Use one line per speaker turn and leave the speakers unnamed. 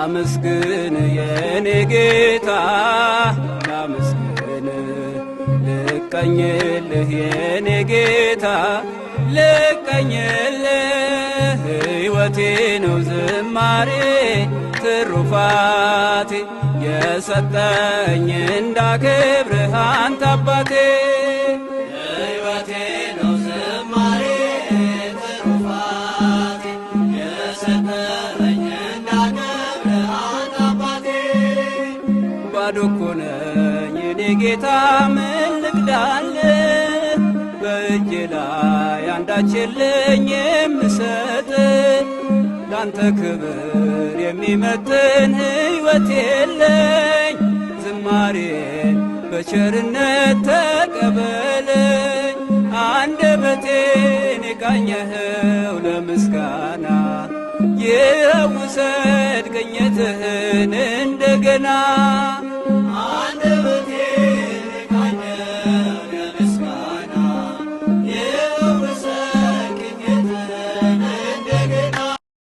ላመስግን የኔ ጌታ፣ ላመስግን፣ ልቀኝልህ የኔ ጌታ፣ ልቀኝልህ። ሕይወቴ ነው ዝማሬ ትሩፋቴ፣ የሰጠኝ እንዳከብርህ አንተ አባቴ።
ሕይወቴ ነው ዝማሬ ትሩፋቴ፣ የሰጠኸኝ እንዳከብርህ አንተ አባቴ።
ባዶ እኮ ነኝ የኔ ጌታ፣ ምን ልቅዳልህ? በእጄ ላይ አንዳች የለኝ የምሰጥ፣ ላንተ ክብር የሚመጥን ሕይወት የለኝ። ዝማሬን በቸርነት ተቀበለኝ፣ አንደበቴን የቃኘኸው ለምስጋና፣ ይኸው ውሰድ ቅኝትህን እንደገና።